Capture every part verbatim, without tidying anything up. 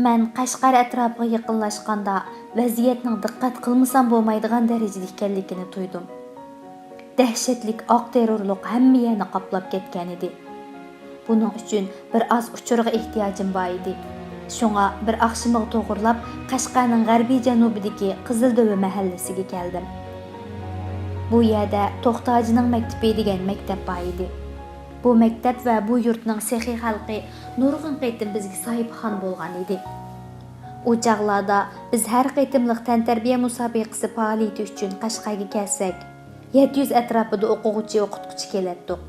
مەن قەشقەر ئەتراپىغا يېقىنلاشقاندا، ۋەزىيەتنىڭ دىققەت قىلمىسام بولمايدىغان دەرىجىدە ئىكەنلىكىنى تۇيدۇم. دەھشەتلىك ئاق تېررورلۇق ھەممە يەرنى قاپلاپ كەتكەنىدى. بۇنىڭ ئۈچۈن بىر ئاز ئۇچۇرغا ئېھتىياجىم بار ئىدى. شۇڭا بىر ئاخشىمىغا توغرىلاپ قەشقەرنىڭ غەربىي جەنۇبىدىكى قىزىلدۆۋە مەھەللىسىگە كەلدىم. بۇ يەردە توختاجىنىڭ مەكتىپى دېگەن مەكتەپ بار ئىدى. بۇ مەكتەپ ۋە بۇ يۇرتنىڭ سېخىي خەلقى نۇرغۇن قېتىم بىزگە ساھىبخان بولغان ئىدى. ئۇ چاغلاردا بىز ھەر قېتىملىق تەنتەربىيە مۇسابىقىسى پائالىيىتى ئۈچۈن قەشقەرگە كەلسەك، يەتتە يۈز ئەتراپىدا ئوقۇغۇچى، ئوقۇتقۇچى كېلەتتۇق.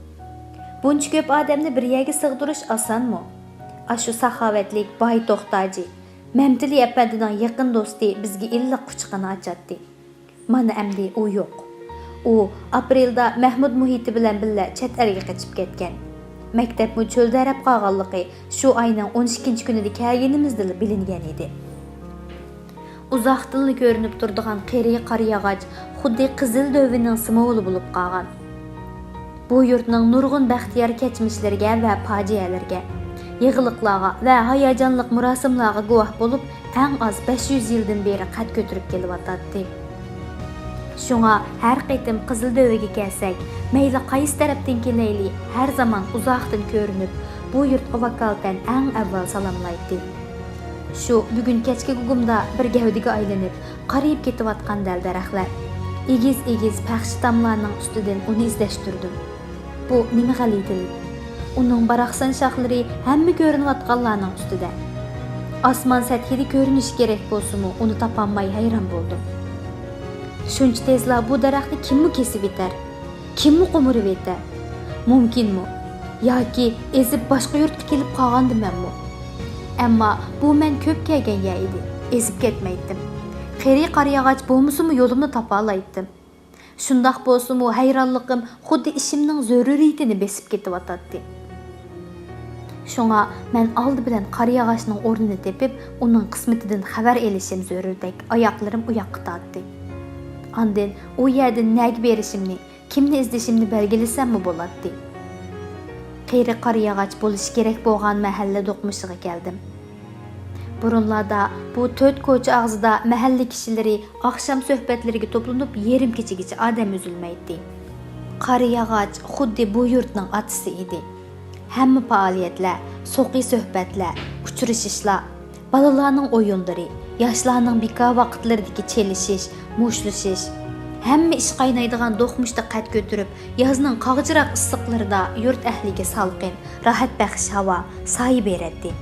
بۇنچە كۆپ ئادەمنى بىر يەرگە سىغدۇرۇش ئاسانمۇ؟ ئاشۇ ساخاۋەتلىك باي توختاجى، مەمتىلى ئەپەندىنىڭ يېقىن دوستى بىزگە ئىللىق قۇچىقىنى ئاچاتتى. مانا ئەمدى ئۇ يوق. ئۇ ئاپرېلدا مەھمۇد مۇھىتى بىلەن بىللە چەت ئەلگە قېچىپ كەتكەن. مەكتەپمۇ چۆلدەرەپ قالغانلىقى، شۇ ئاينىڭ ئون ئىككىنچى كۈنىدە كەلگىنىمىزدىلا بىلىنگەن ئىدى. ئۇزاقتىنلا كۆرۈنۈپ تۇرىدىغان قېرى قارىياغاچ خۇددى قىزىل دۆۋىنىڭ سىمۋولى بولۇپ قالغان. بۇ يۇرتنىڭ نۇرغۇن بەختىيار كەچمىشلىرىگە ۋە پاجىئەلىرىگە، يېغىلىقلارغا ۋە ھاياجانلىق مۇراسىملارغا گۇۋاھ بولۇپ، ئەڭ ئاز بەش يۈز يىلدىن بېرى قەد كۆتۈرۈپ كېلىۋاتاتتى. شۇڭا ھەر قېتىم قىزىل دۆۋىگە كەلسەك، مەيلى قايسى تەرەپتىن كېلەيلى، ھەر زامان ئۇزاقتىن كۆرۈنۈپ، بۇ يۇرتقا ۋاكالىتەن ئەڭ ئەۋۋەل سالاملايتتى. شۇ بۈگۈن كەچكى گۇگۇمدا بىر گەۋدىگە ئايلىنىپ، قارىيىپ كېتىۋاتقان دەل-دەرەخلەر، ئېگىز-ئېگىز پەخشە تاملارنىڭ ئۈستىدىن ئۇنى ئىزدەشتۈردۈم. بۇ نېمە غەلىتىلىك؟ ئۇنىڭ باراقسان شاخلىرى ھەممە كۆرۈنۈۋاتقانلارنىڭ ئۈستىدە. ئاسمان سەتھىدە كۆرۈنۈشى كېرەك بولسىمۇ، ئۇنى تاپالماي ھەيران بولدۇم. شۇنچە تېزلا بۇ دەرەخنى كىممۇ كېسىۋېتەر؟ كىممۇ قومۇرۇۋېتەر؟ مۇمكىنمۇ؟ ياكى ئېزىپ باشقا يۇرتقا كېلىپ قالغاندىمەنمۇ؟ ئەمما بۇ مەن كۆپ كەلگەن يەر ئىدى، ئېزىپ كەتمەيتتىم. قېرى قارىياغاچ بولمىسىمۇ يولۇمنى تاپالايتتىم. شۇنداق بولسىمۇ ھەيرانلىقىم خۇددى ئىشىمنىڭ زۆرۈرىيىتىنى بېسىپ كېتىۋاتاتتى. شۇڭا مەن ئالدى بىلەن قارىياغاچنىڭ ئورنىنى تېپىپ، ئۇنىڭ قىسمىتىدىن خەۋەر ئېلىشىم زۆرۈردەك ئاياقلىرىم ئۇياققا تارتتى. ئاندىن ئۇ يەردىن نەگە بېرىشىمنى، كىمنى ئىزدىشىمنى بەلگىلىسەممۇ بولاتتى. قېرى قارىياغاچ بولۇشى كېرەك بولغان مەھەللە دوقمۇشىغا كەلدىم. بۇرۇنلاردا بۇ تۆت كوچا ئاغزىدا مەھەللە كىشىلىرى ئاخشام سۆھبەتلىرىگە توپلىنىپ، يېرىم كېچىگىچە ئادەم ئۈزۈلمەيتتى. قارىياغاچ خۇددى بۇ يۇرتنىڭ ئاتىسى ئىدى. ھەممە پائالىيەتلەر، سوقى سۆھبەتلەر، ئۇچرىشىشلار، بالىلارنىڭ ئويۇنلىرى، ياشلارنىڭ بىكار ۋاقىتلىرىدىكى چېلىشىش، مۇشتلىشىش، ھەممە ئىش قاينايدىغان دوقمۇشتا قەد كۆتۈرۈپ، يازنىڭ قاغجىراق ئىسسىقلىرىدا يۇرت ئەھلىگە سالقىن، راھەت بەخش ھاۋا، سايە بېرەتتى.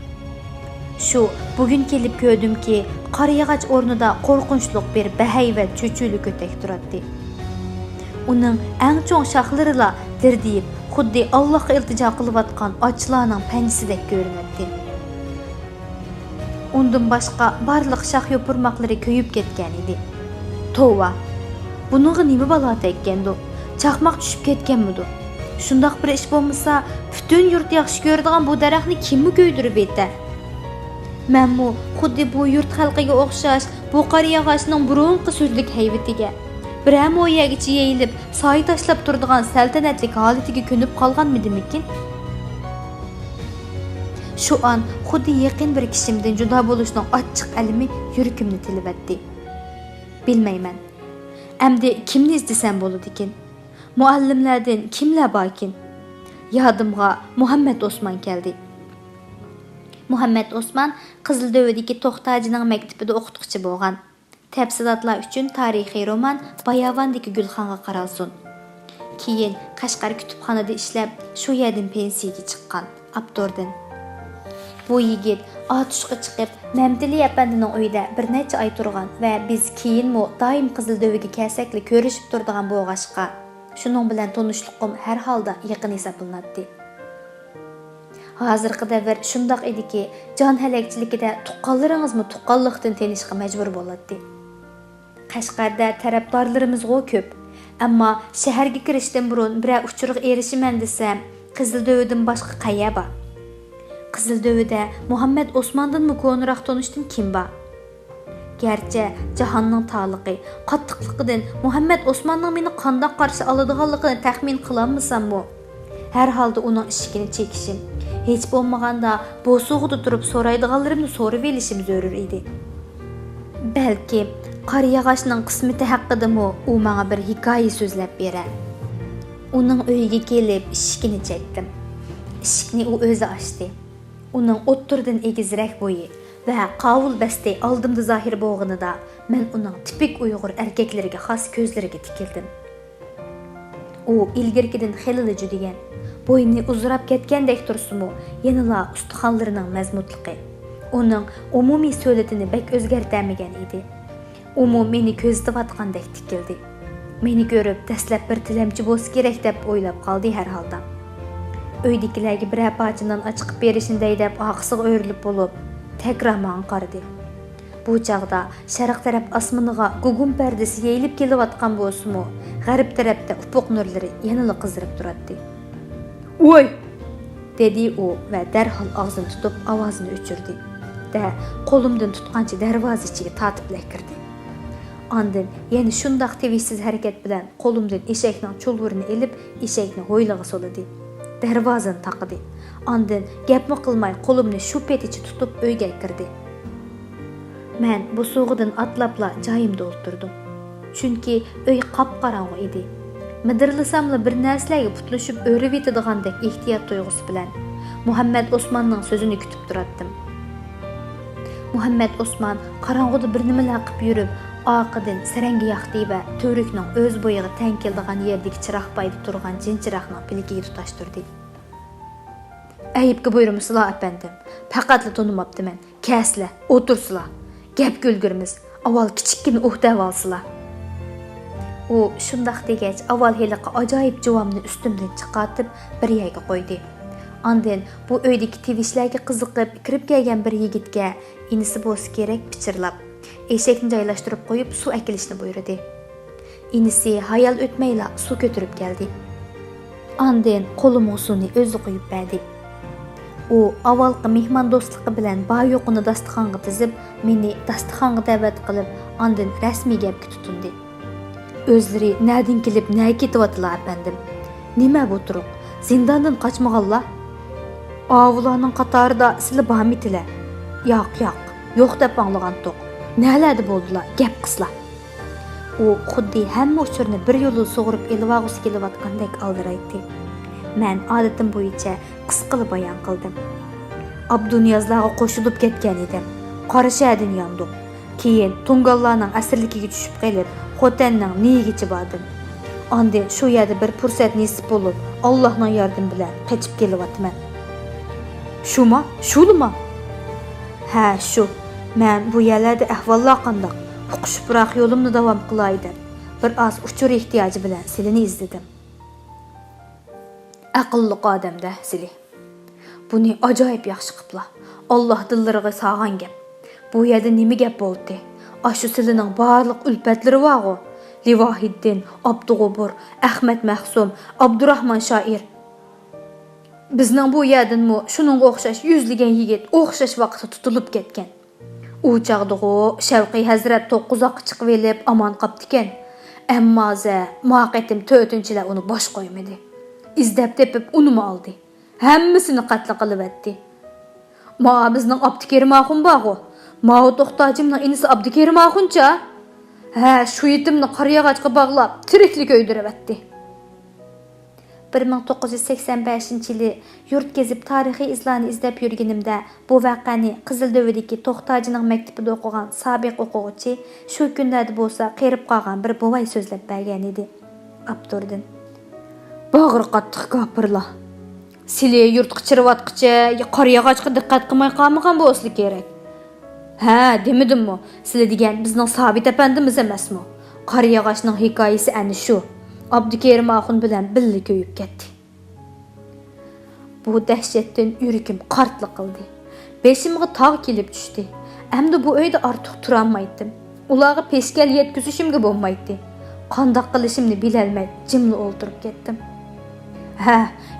شۇ بۈگۈن كېلىپ كۆردۈمكى، قارىياغاچ ئورنىدا قورقۇنچلۇق بىر بەھەيۋەت چۆچۈرە كۆتەك تۇراتتى. ئۇنىڭ ئەڭ چوڭ شاخلىرىلا دىردىيىپ، خۇددى ئاللاھقا ئىلتىجا قىلىۋاتقان ئاچلارنىڭ پەنجىسىدەك كۆرۈنەتتى. ئۇندىن باشقا بارلىق شاخ يوپۇرماقلىرى كۆيۈپ كەتكەن ئىدى. توۋا! بۇنىڭغا نېمە بالا تەگكەندۇ؟ چاقماق چۈشۈپ كەتكەنمىدۇ؟ شۇنداق بىر ئىش بولمىسا، پۈتۈن يۇرت ياخشى كۆرىدىغان بۇ دەرەخنى كىممۇ كۆيدۈرۈۋېتەر؟ مەنمۇ خۇددى بۇ يۇرت خەلقىگە ئوخشاش بۇ قارىياغاچنىڭ بۇرۇنقى سۈرلۈك ھەيۋىتىگە، بىرەر مو يەرگىچە يېيىلىپ، سايە تاشلاپ تۇرىدىغان سەلتەنەتلىك ھالىتىگە كۆنۈپ قالغانمىدىمىكىن؟ شۇ ئان خۇددى يېقىن بىر كىشىمدىن جۇدا بولۇشنىڭ ئاچچىق ئەلىمى يۈرىكىمنى تىلىۋەتتى. بىلمەيمەن. ئەمدى كىمنى ئىزدىسەم بولىدىكىن؟ مۇئەللىملەردىن كىملەر باركىن؟ يادىمغا مۇھەممەت ئوسمان كەلدى. مۇھەممەت ئوسمان قىزىلدۆۋىدىكى توختاجىنىڭ مەكتىپىدە ئوقۇتقۇچى بولغان. تەپسىلاتلار ئۈچۈن تارىخىي رومان باياۋاندىكى گۈلخانغا قارالسۇن. كېيىن قەشقەر كۇتۇپخانىدا ئىشلەپ، شۇ يەردىن پېنسىيەگە چىققان. ئاپتوردىن. بۇ يىگىت ئاتۇشقا چىقىپ، مەمتىلى ئەپەندىنىڭ ئۆيىدە بىر نەچچە ئاي تۇرغان ۋە بىز كېيىنمۇ دائىم قىزىلدۆۋىگە كەلسەكلا كۆرۈشۈپ تۇرىدىغان بولغاچقا، شۇنىڭ بىلەن تونۇشلۇقۇم ھەر ھالدا يېقىن ھېسابلىناتتى. ھازىرقى دەۋر شۇنداق ئىدىكى، جان ھەلەكچىلىكىدە تۇغقانلىرىڭىزمۇ تۇغقانلىقتىن تېنىشقا مەجبۇر بولاتتى. قەشقەردە تەرەپدارلىرىمىزغۇ كۆپ، ئەمما شەھەرگە كىرىشتىن بۇرۇن بىرەر ئۇچۇرغا ئېرىشىمەن دېسەم، قىزىلدۆۋىدىن باشقا قەيەر بار؟ قىزىلدۆۋىدە مۇھەممەد ئوسماندىنمۇ كونىراق تونۇشتىن كىم بار؟ گەرچە جاھاننىڭ تارلىقى، قاتتىقلىقىدىن مۇھەممەد ئوسماننىڭ مېنى قانداق قارشى ئالىدىغانلىقىنى تەخمىن قىلالمىساممۇ، ھەر ھالدا ئۇنىڭ ئىشىكىنى چېكىشىم، ھېچ بولمىغاندا بوسۇغىدا تۇرۇپ سورايدىغانلىرىمنى سورىۋېلىشىم زۆرۈر ئىدى. بەلكىم قارىياغاچنىڭ قىسمىتى ھەققىدىمۇ ئۇ ماڭا بىر ھېكايە سۆزلەپ بېرەر. ئۇنىڭ ئۆيىگە كېلىپ ئىشىكىنى چەكتىم. ئىشىكنى ئۇ ئۆزى ئاچتى. ئۇنىڭ ئوتتۇرىدىن ئېگىزرەك بويى ۋە قاۋۇل بەستى ئالدىمدا زاھىر بولغىنىدا، مەن ئۇنىڭ تىپىك ئۇيغۇر ئەركەكلىرىگە خاس كۆزلىرىگە تىكىلدىم. ئۇ ئىلگىرىكىدىن خېلىلا جۈدىگەن، بوينى ئۇزىراپ كەتكەندەك تۇرسىمۇ، يەنىلا ئۇستىخانلىرىنىڭ مەزمۇتلۇقى ئۇنىڭ ئومۇمىي سۆلىتىنى بەك ئۆزگەرتەلمىگەن ئىدى. ئۇمۇ مېنى كۆزىتىۋاتقاندەك تىكىلدى. مېنى كۆرۈپ، دەسلەپ بىر تىلەمچى بولسا كېرەك دەپ ئويلاپ قالدى ھەرھالدا. ئۆيدىكىلەرگە بىرەر پارچە نان ئاچىقىپ بېرىشىنى دەي دەپ ئارقىسىغا ئۆرۈلۈپ بولۇپ، تەكرار ماڭا قارىدى. بۇ چاغدا شەرق تەرەپ ئاسمىنىغا گۇگۇم پەردىسى يېيىلىپ كېلىۋاتقان بولسىمۇ، غەرب تەرەپتە ئۇپۇق نۇرلىرى يەنىلا قىزىرىپ تۇراتتى. ۋوي! دېدى ئۇ ۋە دەرھال ئاغزىنى تۇتۇپ ئاۋازىنى ئۆچۈردى. دە، قولۇمدىن تۇتقانچە دەرۋازا ئىچىگە تارتىپ لەككىردى. ئاندىن يەنە شۇنداق تىۋىشسىز ھەرىكەت بىلەن قولۇمدىن ئېشەكنىڭ چۇلۋۇرىنى ئېلىپ، ئېشەكنى ھويلىغا سولىدى. دەرۋازىنى تاقىدى. ئاندىن گەپمۇ قىلماي قولۇمنى شۇ پېتىچە تۇتۇپ ئۆيگە ئەكىردى. مەن بوسۇغىدىن ئاتلاپلا جايىمدا ئولتۇردۇم. چۈنكى ئۆي قاپقاراڭغۇ ئىدى. مىدىرلىساملا بىر نەرسىلەرگە پۇتلىشىپ ئۆرۈۋېتىدىغاندەك ئېھتىيات تۇيغۇسى بىلەن مۇھەممەت ئوسماننىڭ سۆزىنى كۈتۈپ تۇراتتىم. مۇھەممەت ئوسمان قاراڭغۇدا بىر نېمىلەر قىپ يۈرۈپ، ئارقىدىن سەرەڭگە ياقتى ۋە تۈۋرۈكنىڭ ئۆز بويىغا تەڭ كېلىدىغان يەردىكى چىراغ پايدا تۇرغان جىنچىراغنىڭ پىلىكىگە تۇتاشتۇردى. ئەيىبكە بۇيرۇمىسىلا، ئەپەندىم. پەقەتلا تونۇماپتىمەن. كەلسىلە، ئولتۇرسىلا. گەپكە ئۈلگۈرىمىز. ئاۋۋال كىچىككىنە ئۇھ دەۋالسىلا. ئۇ شۇنداق دېگەچ، ئاۋۋال ھېلىقى ئاجايىپ جۇۋامنى ئۈستۈمدىن چىقارتىپ، بىر يەرگە قويدى. ئاندىن بۇ ئۆيدىكى تىۋىشلەرگە قىزىقىپ كىرىپ كەلگەن بىر يىگىتكە، ئىنىسى بولسا كېرەك، پىچىرلاپ، ئېشەكنى جايلاشتۇرۇپ قويۇپ، سۇ ئەكېلىشنى ببۇيرۇدى. ئىنىسى ھايال ئۆتمەيلا سۇ كۆتۈرۈپ كەلدى. ئاندىن قولۇمغا سۇنى ئۆزى قۇيۇپ بەردى. ئۇ ئاۋۋالقى مېھماندوستلۇقى بىلەن بار-يوقىنى داستىخانغا تىزىپ، مېنى داستىخانغا دەۋەت قىلىپ، ئاندىن رەسمىي گەپكە تۇتۇندى. ئۆزلىرى نەدىن كېلىپ، نەگە كېتىۋاتىلا، ئەپەندىم؟ نېمە بۇ تۇرۇق؟ زىنداندىن قاچمىغانلا؟ ئاۋۇلارنىڭ قاتارىدا سىلى بارمىتىلە؟ ياق، ياق، يوق دەپ ئاڭلىغانتۇق. نەلەردە بولدىلا؟ گەپ قىسلا. ئۇ خۇددى ھەممە ئۇچۇرنى بىر يوللا سۇغۇرۇپ ئېلىۋالغۇسى كېلىۋاتقاندەك ئالدىرايتتى. مەن ئادىتىم بويىچە قىسقىلا بايان قىلدىم. ئابدۇنىيازلارغا قوشۇلۇپ كەتكەن ئىدىم. قاراشەھەردىن ياندۇق. كېيىن تۇڭگانلارنىڭ ئەسىرلىكىگە چۈشۈپ قېلىپ، خوتەننىڭ نىيىگىچە باردىم. ئاندىن شۇ يەردە بىر پۇرسەت نېسىپ بولۇپ، ئاللاھنىڭ ياردىمى بىلەن قېچىپ كېلىۋاتىمەن. شۇما؟ شۇلىما؟ ھە، شۇ. مەن بۇ يەرلەردە ئەھۋاللار قانداق، ئۇقۇشۇپراق يولۇمنى داۋام قىلاي دەپ، بىر ئاز ئۇچۇر ئېھتىياجى بىلەن سىلىنى ئىزدىدىم. ئەقىللىق ئادەمدە سىلى. بۇنى ئاجايىپ ياخشى قىپلا. ئاللا دىللىرىغا سالغان گەپ. بۇ يەردە نېمە گەپ بولدى؟ ئاشۇ سىلىنىڭ بارلىق ئۈلپەتلىرى بارغۇ. لىۋاھىددىن، ئابدۇغوبۇر، ئەخمەت مەخسۇم، ئابدۇراخمان شائىر. بىزنىڭ بۇ يەردىنمۇ شۇنىڭغا ئوخشاش يۈزلىگەن يىگىت ئوخشاش ۋاقىتتا تۇتۇلۇپ كەتكەن. ئۇ چاغدىغۇ شەۋقىي ھەزرەت توققۇز ئاققا چىقىۋېلىپ ئامان قاپتىكەن. ئەمما زە، ما قېتىم تۆتىنچىلەر ئۇنى باش قويمىدى. ئىزدەپ تېپىپ ئۇنىمۇ ئالدى. ھەممىسىنى قەتل قىلىۋەتتى. ما بىزنىڭ ئابدۇكېرىم ئاخۇن بارغۇ، ماۋۇ توختاجىمنىڭ ئىنىسى ئابدۇكېرىم ئاخۇنچا؟ ھە، شۇ يېتىمنى قارىياغاچقا باغلاپ، تىرىكلا كۆيدۈرۈۋەتتى. بىر مىڭ توققۇز يۈز سەكسەن بەشىنچى يىلى يۇرت گېزىپ تارىخىي ئىزلارنى ئىزدەپ يۈرگىنىمدە، بۇ ۋەقەنى قىزىلدۆۋىدىكى توختاجىنىڭ مەكتىپىدە ئوقۇغان سابىق ئوقۇغۇچى، شۇ كۈنلەردە بولسا قېرىپ قالغان بىر بوۋاي سۆزلەپ بەرگەنىدى. ئاپتوردىن. باغرى قاتتىق كاپىرلار. سىلى يۇرتقا چىرىۋاتقىچە قارىياغاچقا دىققەت قىلماي قالمىغان بولسىلا كېرەك. ھە، دېمىدىممۇ، سىلى دېگەن بىزنىڭ سابىت ئەپەندىمىز ئەمەسمۇ؟ قارىياغاچنىڭ ھېكايىسى ئەنە شۇ. ئابدۇكېرىم ئاخۇن بىلەن بىللە كۆيۈپ كەتتى. بۇ دەھشەتتىن يۈرىكىم قارتلا قىلدى. بېشىمغا تاغ كېلىپ چۈشتى. ئەمدى بۇ ئۆيدە ئارتۇق تۇرالمايتتىم. ئۇلارغا پېشكەل يەتكۈزۈشۈمگە بولمايتتى. قانداق قىلىشىمنى بىلەلمەي جىملا ئولتۇرۇپ كەتتىم. ھە،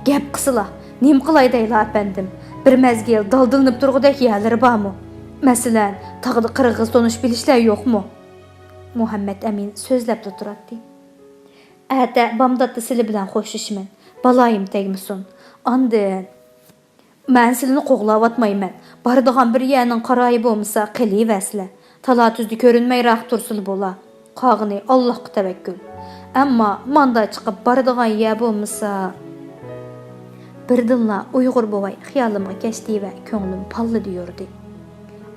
گەپ قىسىلا، نېمە قىلاي دەيلا ئەپەندىم؟ بىر مەزگىل دالدىلىنىپ تۇرغۇدەك يەرلىرى بارمۇ؟ مەسىلەن، تاغدا قىرغىز تونۇش بىلىشلەر يوقمۇ؟ مۇھەممەت ئەمىن سۆزلەپلا تۇراتتى. ئەتە بامداتتا سىلى بىلەن خوشلىشىمەن. بالايىم تەگمىسۇن. ئاندىن. مەن سىلىنى قوغلاۋاتمايمەن. بارىدىغان بىر يەرنىڭ قارايى بولمىسا قېلىۋەرسىلە. تالا-تۈزدە كۆرۈنمەيراق تۇرسىلا بولا. قالغىنى ئاللاھقا تەۋەككۈل. ئەمما ماندا چىقىپ بارىدىغان يەر بولمىسا. بىردىنلا ئۇيغۇر بوۋاي خىيالىمغا كەچتى ۋە كۆڭلۈم پاللىدى يورۇدى.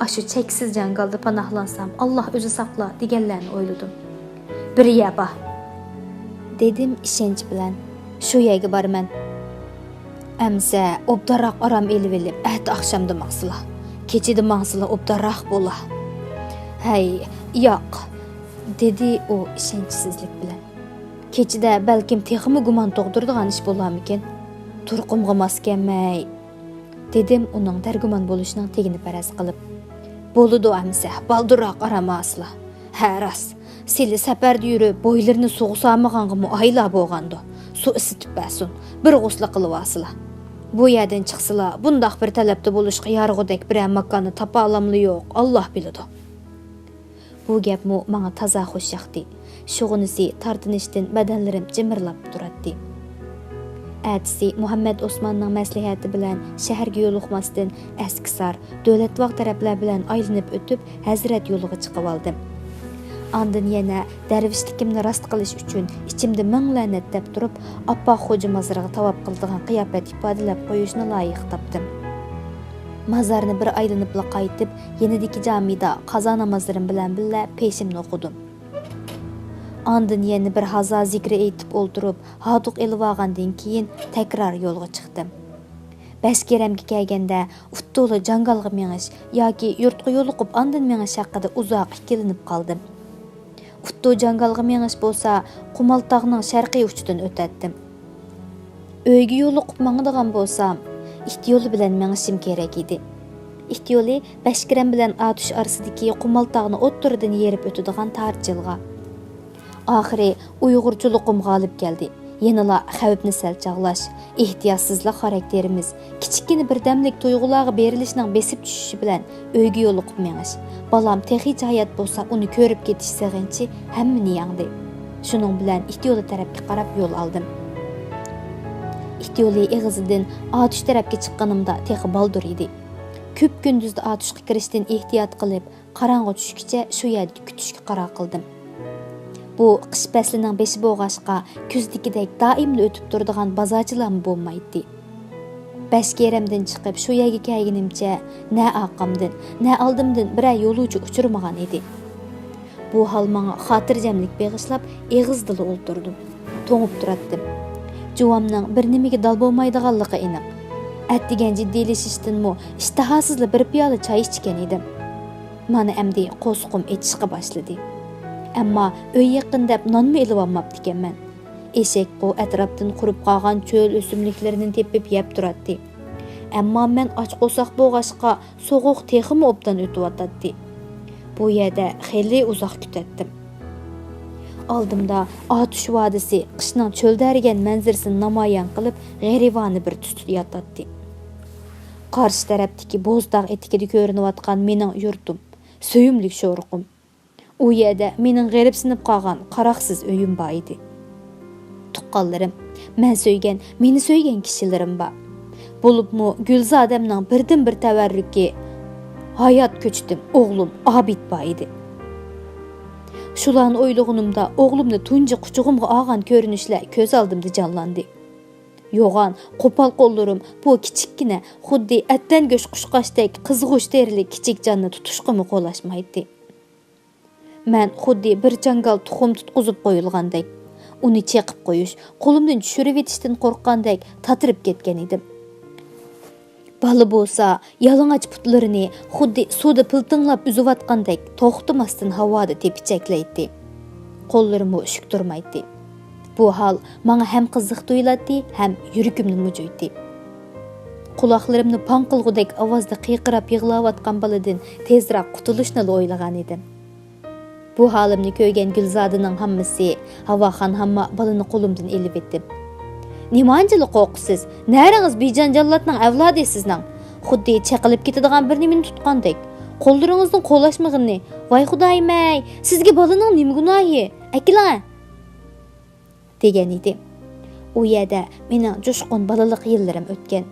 ئاشۇ چەكسىز جاڭگالدا پاناھلانسام، ئاللا ئۆزى ساقلا دېگەنلەرنى ئويلىدىم. بىر يەر بار، دېدىم ئىشەنچ بىلەن. شۇ يەرگە بارىمەن. ئەمسە ئوبدانراق ئارام ئېلىۋېلىپ، ئەتە ئاخشامدا ماڭسىلا. كېچىدە ماڭسىلا ئوبدانراق بولا. ھەي، ياق، دېدى ئۇ ئىشەنچسىزلىك بىلەن. كېچىدە بەلكىم تېخىمۇ گۇمان تۇغدۇرىدىغان ئىش بولارمىكىن؟ تۇرقۇمغا ماس كەلمەي، دېدىم ئۇنىڭ دەرگۇمان بولۇشىنىڭ تېگىنى پەرەز قىلىپ. بولىدۇ ئەمسە، بالدۇرراق ئارام ئالسىلا. ھە، راست. سىلى سەپەردە يۈرۈپ، بويلىرىنى سۇغا سالمىغانغىمۇ ئايلار بولغاندۇ. سۇ ئىسسىتىپ بەرسۇن. بىر غۇسلا قىلىۋالسىلا. بۇ يەردىن چىقسىلا، بۇنداق بىر تەلەپتە بولۇشقا يارىغۇدەك بىرەر ماكاننى تاپالاملا يوق، ئاللا بىلىدۇ. بۇ گەپمۇ ماڭا تازا خوش ياقتى. شۇغىنىسى تارتىنىشتىن بەدەنلىرىم جىمىرلاپ تۇراتتى. ئەتىسى مۇھەممەد ئوسماننىڭ مەسلىھەتى بىلەن شەھەرگە يولۇقماستىن، ئەسكىسار، دۆلەتباغ تەرەپلەر بىلەن ئايلىنىپ ئۆتۈپ، ھەزرەت يولىغا چىقىۋالدىم. ئاندىن يەنە دەرۋىشلىكىمنى راست قىلىش ئۈچۈن ئىچىمدە مىڭ لەنەت دەپ تۇرۇپ، ئاپپاق خوجا مازىرىغا تاۋاپ قىلىدىغان قىياپەت ئىپادىلەپ قويۇشنى لايىق تاپتىم. مازارنى بىر ئايلىنىپلا قايتىپ، يېنىدىكى جامىدا قازا نامازلىرىم بىلەن بىللە پېشىمنى ئوقۇدۇم. ئاندىن يەنە بىر ھازا زىكرى ئېيتىپ ئولتۇرۇپ، ھاردۇق ئېلىۋالغاندىن كېيىن تەكرار يولغا چىقتىم. بەشكېرەمگە كەلگەندە، ئۇتتۇلا جاڭگالغا مېڭىش ياكى يۇرتقا يولۇقۇپ ئاندىن مېڭىش ھەققىدە ئۇزاق ئىككىلىنىپ قالدىم. ئۇتتۇ جاڭگالغا مېڭىش بولسا، قۇمالتاغنىڭ شەرقىي ئۇچىدىن ئۆتەتتىم. ئۆيگە يولۇقۇپ ماڭىدىغان بولسام، ئىت يولى بىلەن مېڭىشىم كېرەك ئىدى. ئىت يولى بەشكىرەم بىلەن ئاتۇش ئارىسىدىكى قۇمالتاغنى ئوتتۇرىدىن يېرىپ ئۆتىدىغان تار جىلغا. ئاخىرى ئۇيغۇرچىلىقىم غالىب كەلدى. يەنىلا خەۋپنى سەل چاغلاش، ئېھتىياتسىزلىق خاراكتېرىمىز، كىچىككىنە بىردەملىك تۇيغۇلارغا بېرىلىشنىڭ بېسىپ چۈشۈشى بىلەن ئۆيگە يولۇقۇپ مېڭىش، بالام تېخىچە ھايات بولسا ئۇنى كۆرۈپ كېتىش سېغىنچى ھەممىنى يەڭدى. شۇنىڭ بىلەن ئىت يولى تەرەپكە قاراپ يول ئالدىم. ئىت يولى ئېغىزىدىن ئاتۇش تەرەپكە چىققىنىمدا تېخى بالدۇر ئىدى. كۈپكۈندۈزدە ئاتۇشقا كىرىشتىن ئېھتىيات قىلىپ، قاراڭغۇ چۈشكىچە شۇ يەردە كۈتۈشكە قارار قىلدىم. بۇ قىش پەسلىنىڭ بېشى بولغاچقا، كۈزدىكىدەك دائىملا ئۆتۈپ تۇرىدىغان بازارچىلارمۇ بولمايتتى. بەشكېرەمدىن چىقىپ شۇ يەرگە كەلگىنىمچە نە ئارقامدىن، نە ئالدىمدىن بىرەر يولۇچى ئۇچرىمىغان ئىدى. بۇ ھال ماڭا خاتىرجەملىك بېغىشلاپ، ئېغىزدىلا ئولتۇردۇم. توڭۇپ تۇراتتىم. جۇۋامنىڭ بىر نېمىگە دال بولمايدىغانلىقى ئېنىق. ئەتىگەن جىددىيلىشىشتىنمۇ ئىشتىھاسىزلا بىر پىيالە چاي ئىچكەن ئىدىم. مانا ئەمدى قورسىقىم ئېچىشقا باشلىدى. ئەمما ئۆي يېقىن دەپ نانمۇ ئېلىۋالماپتىكەنمەن. ئېشەكقۇ ئەتراپتىن قۇرۇپ قالغان چۆل ئۆسۈملۈكلىرىنى تېپىپ يەپ تۇراتتى. ئەمما مەن ئاچ قورساق بولغاچقا، سوغۇق تېخىمۇ ئوبدان ئۆتۈۋاتاتتى. بۇ يەردە خېلى ئۇزاق كۈتەتتىم. ئالدىمدا ئاتۇش ۋادىسى قىشنىڭ چۆلدەرگەن مەنزىرىسىنى نامايان قىلىپ، غەرىبانە بىر تۈستە ياتاتتى. قارشى تەرەپتىكى بوزتاغ ئېتىكىدە كۆرۈنۈۋاتقان مېنىڭ يۇرتۇم، سۆيۈملۈك شورۇقۇم. ئۇ يەردە مېنىڭ غېرىبسىنىپ قالغان قاراقسىز ئۆيۈم بار ئىدى. تۇغقانلىرىم، مەن سۆيگەن، مېنى سۆيگەن كىشىلىرىم بار. بولۇپمۇ گۈلزادەمنىڭ بىردىنبىر تەۋەررۈكى، ھايات كۆچىتىم، ئوغلۇم ئابىد بار ئىدى. شۇلارنى ئويلىغىنىمدا ئوغلۇمنى تۇنجى قۇچىقىمغا ئالغان كۆرۈنۈشلەر كۆز ئالدىمدا جانلاندى. يوغان، قوپال قوللىرىم بۇ كىچىككىنە، خۇددى ئەتلەنگۈچ قۇشقاچتەك قىزغۇچ تېرىلىك كىچىك جاننى تۇتۇشقىمۇ قولاشمايتتى. مەن خۇددى بىر جاڭگال تۇخۇم تۇتقۇزۇپ قويۇلغاندەك، ئۇنى چېقىپ قويۇش، قولۇمدىن چۈشۈرۈۋېتىشتىن قورققاندەك تاتىرىپ كەتكەن ئىدىم. بالا بولسا يالىڭاچ پۇتلىرىنى خۇددى سۇدا پىلتىڭلاپ ئۈزۈۋاتقاندەك توختىماستىن ھاۋادا تېپىچەكلەيتتى. قوللىرىمۇ ئۈشۈك تۇرمايتتى. بۇ ھال ماڭا ھەم قىزىق تۇيۇلاتتى، ھەم يۈرىكىمنى مۇجۇيتتى. قۇلاقلىرىمنى پاڭ قىلغۇدەك ئاۋازدا قىيقىراپ يىغلاۋاتقان بالىدىن تېزراق قۇتۇلۇشنىلا ئويلىغان ئىدىم. بۇ ھالىمنى كۆرگەن گۈلزادىنىڭ ھاممىسى، ھاۋاخان ھامما بالىنى قولۇمدىن ئېلىۋېتىپ، نېمانچىلىك قورقىسىز؟ نەرىڭىز بىجان جاللاتنىڭ ئەۋلادى سىزنىڭ؟ خۇددى چېقىلىپ كېتىدىغان بىر نېمىنى تۇتقاندەك. قوللىرىڭىزنىڭ قولاشمىغىنى، ۋاي خۇدايىم-ئەي، سىزگە بالىنىڭ نېمە گۇناھى؟ ئەكېلىڭە! دېگەن ئىدى. ئۇ يەردە مېنىڭ جۇشقۇن بالىلىق يىللىرىم ئۆتكەن.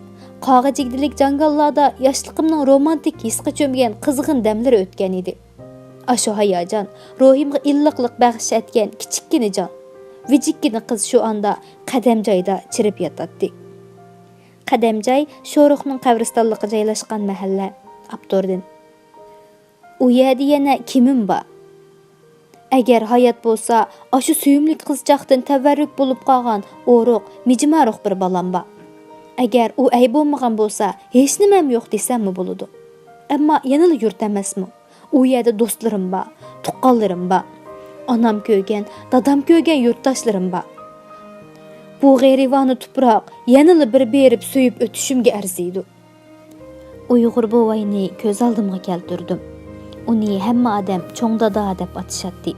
قاغا جىگدىلىك جاڭگاللاردا ياشلىقىمنىڭ رومانتىك ھېسقا چۆمگەن قىزغىن دەملىرى ئۆتكەن ئىدى. ئاشۇ ھاياجان روھىمغا ئىللىقلىق بەخش ئەتكەن كىچىككىنە جان، ۋىجىككىنە قىز شۇ ئاندا قەدەمجايدا چىرىپ ياتاتتى. قەدەمجاي شورۇقنىڭ قەبرىستانلىقى جايلاشقان مەھەللە. ئاپتوردىن. ئۇ يەردە يەنە كىمىم بار؟ ئەگەر ھايات بولسا، ئاشۇ سۆيۈملۈك قىزچاقتىن تەۋەررۈك بولۇپ قالغان ئورۇق، مىجمارۇق بىر بالام بار. ئەگەر ئۇ ئەي بولمىغان بولسا، ھېچنېمەم يوق دېسەممۇ بولىدۇ. ئەمما يەنىلا يۇرت ئەمەسمۇ؟ ئۇ يەردە دوستلىرىم بار، تۇغقانلىرىم بار. ئانام كۆرگەن، دادام كۆرگەن يۇرتداشلىرىم بار. بۇ غېرىبانە تۇپراق يەنىلا بىر بېرىپ سۆيۈپ ئۆتۈشۈمگە ئەرزىيدۇ. ئۇيغۇر بوۋاينى كۆز ئالدىمغا كەلتۈردۈم. ئۇنى ھەممە ئادەم چوڭ دادا دەپ ئاتىشاتتى.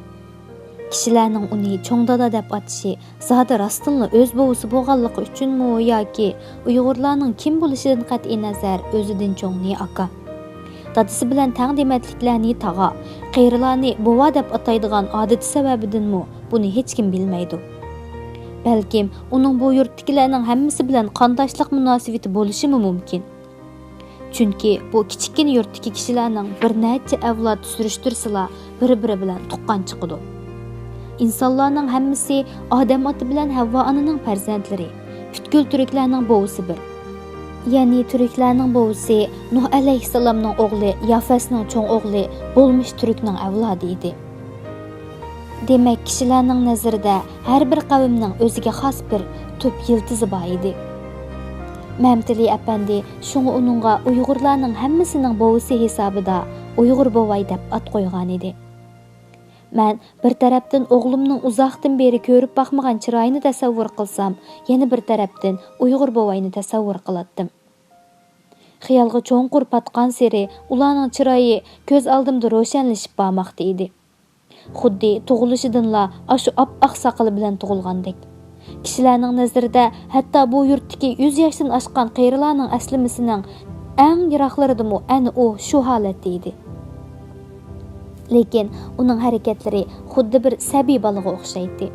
كىشىلەرنىڭ ئۇنى چوڭ دادا دەپ ئاتىشى زادى راستتىنلا ئۆز بوۋىسى بولغانلىقى ئۈچۈنمۇ ياكى ئۇيغۇرلارنىڭ كىم بولۇشىدىن قەتئىينەزەر، ئۆزىدىن چوڭنى ئاكا، دادىسى بىلەن تەڭ دېمەتلىكلەرنى تاغا، قېرىلارنى بوۋا دەپ ئاتايدىغان ئادىتى سەۋەبىدىنمۇ بۇنى ھېچكىم بىلمەيدۇ. بەلكىم ئۇنىڭ بۇ يۇرتتىكىلەرنىڭ ھەممىسى بىلەن قانداشلىق مۇناسىۋىتى بولۇشىمۇ مۇمكىن. چۈنكى بۇ كىچىككىنە يۇرتتىكى كىشىلەرنىڭ بىر نەچچە ئەۋلاد سۈرۈشتۈرسىلا، بىر-بىرى بىلەن تۇغقان چىقىدۇ. ئىنسانلارنىڭ ھەممىسى ئادەم ئاتا بىلەن ھەۋۋا ئانىنىڭ پەرزەنتلىرى. پۈتكۈل تۈركلەرنىڭ بوۋىسى بىر. يەنى تۈركلەرنىڭ بوۋىسى نۇھ ئەلەيھىسسالامنىڭ ئوغلى يافەسنىڭ چوڭ ئوغلى بولمىش تۈركنىڭ ئەۋلادى ئىدى. دېمەك، كىشىلەرنىڭ نەزىرىدە ھەر بىر قەۋمنىڭ ئۆزىگە خاس بىر تۈپ يىلتىزى بار ئىدى. مەمتىلى ئەپەندى شۇڭا ئۇنىڭغا ئۇيغۇرلارنىڭ ھەممىسىنىڭ بوۋىسى ھېسابىدا ئۇيغۇر بوۋاي دەپ ئات قويغانىدى. مەن بىر تەرەپتىن ئوغلۇمنىڭ ئۇزاقتىن بېرى كۆرۈپ باقمىغان چىرايىنى تەسەۋۋۇر قىلسام، يەنە بىر تەرەپتىن ئۇيغۇر بوۋاينى تەسەۋۋۇر قىلاتتىم. خىيالغا چوڭقۇر پاتقانسېرى ئۇلارنىڭ چىرايى كۆز ئالدىمدا روشەنلىشىپ بارماقتا ئىدى. خۇددى تۇغۇلۇشىدىنلا ئاشۇ ئاپئاق ساقىلى بىلەن تۇغۇلغاندەك. كىشىلەرنىڭ نەزىرىدە ھەتتا بۇ يۇرتتىكى يۈز ياشتىن ئاشقان قېرىلارنىڭ ئەسلىمىسىنىڭ ئەڭ يىراقلىرىدىمۇ ئەنە ئۇ شۇ ھالەتتە ئىدى. لېكىن ئۇنىڭ ھەرىكەتلىرى خۇددى بىر سەبىي بالىغا ئوخشايتتى.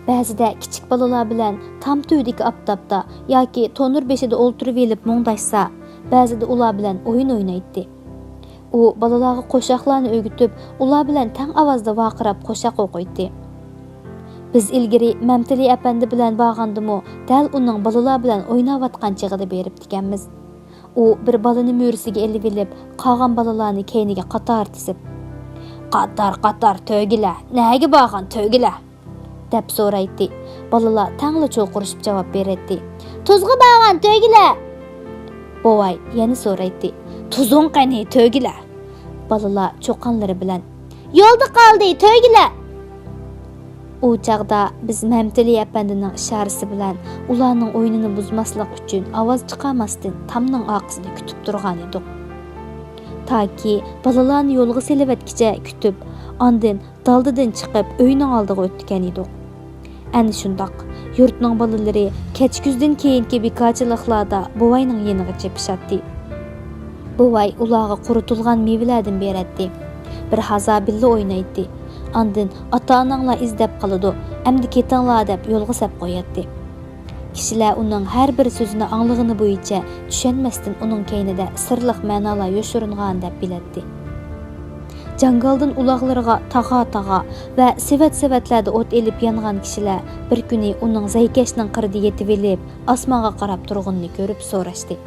بەزىدە كىچىك بالىلار بىلەن تام تۈۋىدىكى ئاپتاپتا ياكى تونۇر بېشىدا ئولتۇرۇۋېلىپ مۇڭداشسا، بەزىدە ئۇلار بىلەن ئويۇن ئوينايتتى. ئۇ بالىلارغا قوشاقلارنى ئۆگىتىپ، ئۇلار بىلەن تەڭ ئاۋازدا ۋارقىراپ قوشاق ئوقۇيتتى. بىز ئىلگىرى مەمتىلى ئەپەندى بىلەن بارغاندىمۇ دەل ئۇنىڭ بالىلار بىلەن ئويناۋاتقان چېغىدا بېرىپتىكەنمىز. ئۇ بىر بالىنى مۈرىسىگە ئېلىۋېلىپ، قالغان بالىلارنى كەينىگە قاتار تىزىپ، «قاتار، قاتار، تۆگىلە! نەگە بارغان، تۆگىلە؟» دەپ سورايتتى. بالىلار تەڭلا چۇرقۇرىشىپ جاۋاب بېرەتتى. «تۇزغا بارغان، تۆگىلە!» بوۋاي يەنە سورايتتى. «تۇزۇڭ قېنى، تۆگىلە؟» بالىلار چۇقانلىرى بىلەن، «يولدا قالدى، تۆگىلە!» ئۇ چاغدا بىز مەمتىلى ئەپەندىنىڭ ئىشارىسى بىلەن ئۇلارنىڭ ئويۇنىنى بۇزماسلىق ئۈچۈن ئاۋاز چىقارماستىن تامنىڭ ئارقىسىدا كۈتۈپ تۇرغانىدۇق. تاكى بالىلارنى يولغا سېلىۋەتكىچە كۈتۈپ، ئاندىن دالدىدىن چىقىپ ئۆينىڭ ئالدىغا ئۆتىدىكەن ئىدۇق. ئەنە شۇنداق، يۇرتنىڭ بالىلىرى كەچكۈزدىن كېيىنكى بىكارچىلىقلاردا بوۋاينىڭ يېنىغا چېپىشاتتى. بوۋاي ئۇلارغا قۇرۇتۇلغان مېۋىلەردىن بېرەتتى. بىر ھازا بىللە ئوينايتتى. ئاندىن «ئاتا-ئاناڭلار ئىزدەپ قالىدۇ، ئەمدى كېتىڭلار» دەپ يولغا سەپ قوياتتى. كىشىلەر ئۇنىڭ ھەر بىر سۆزىنى ئاڭلىغىنى بويىچە چۈشەنمەستىن ئۇنىڭ كەينىدە سىرلىق مەنالار يوشۇرۇنغان دەپ بىلەتتى. جاڭگالدىن ئۇلاغلىرىغا تاغا-تاغا ۋە سېۋەت-سېۋەتلەردە ئوت ئېلىپ يانغان كىشىلەر بىر كۈنى ئۇنىڭ زەيكەشنىڭ قىرىدا يېتىۋېلىپ، ئاسمانغا قاراپ تۇرغىنىنى كۆرۈپ سوراشتى.